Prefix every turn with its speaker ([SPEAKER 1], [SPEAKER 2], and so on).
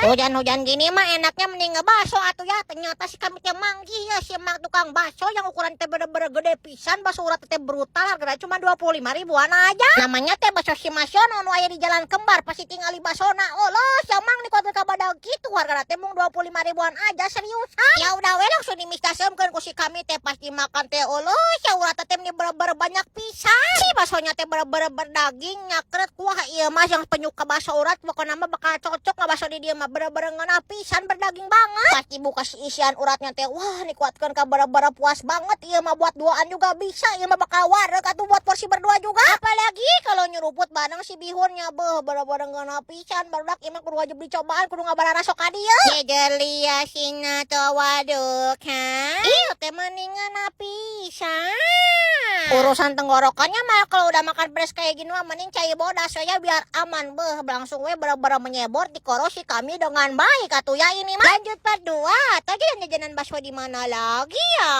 [SPEAKER 1] Hujan-hujan gini mah enaknya mending ngebaso atuh ya. Ternyata si kami teh manggih ya si emak tukang bakso yang ukuran teh bener-bener gede pisan, bakso urat teh brutal, harganya cuma 25 ribuan aja. Namanya teh Bakso si Masiono nu aya di Jalan Kembar, pasti tinggali basona. Oh loh, si emang nih kota kabadag gitu, harganya teh mung 25 ribuan aja, serius. Ya udah we, langsung dimistaskeun ku si kami teh. Pasti makan teh, oh loh, si urat teh ini bener-bener banyak pisan. Si baksonya teh bener-bener berdaging, nyakret kuah. Ieu mah yang penyuka bakso urat pokoknya mah bakal cocok nggak bakso di dieu mah, bener-bener ngeunah pisan, berdaging banget. Pasti buka si isian uratnya teh, wah, nikuatkeun ka bener-bener puas banget. Ieu mah buat duaan juga bisa, ieu mah bakal wareg atau buat porsi berdua juga. Apalagi kalau nyeruput bareng si bihunnya, beuh, bener-bener ngeunah pisan barudak. Ieu mah kudu wajib dicobaan, kudu ngabarara sok ka dieu. Jejelia sina tawaduk ha. Ieu teh mending ngeunah pisan. Urusan tenggorokannya mah kalau udah makan pedes kayak gini mah mending cai bodas ya, biar aman. Beuh, langsung we bener-bener menyebor di korosi kami dengan baik atuh ya ini mah. Lanjut part 2. Atau jajan jajanan bakso di mana lagi ya?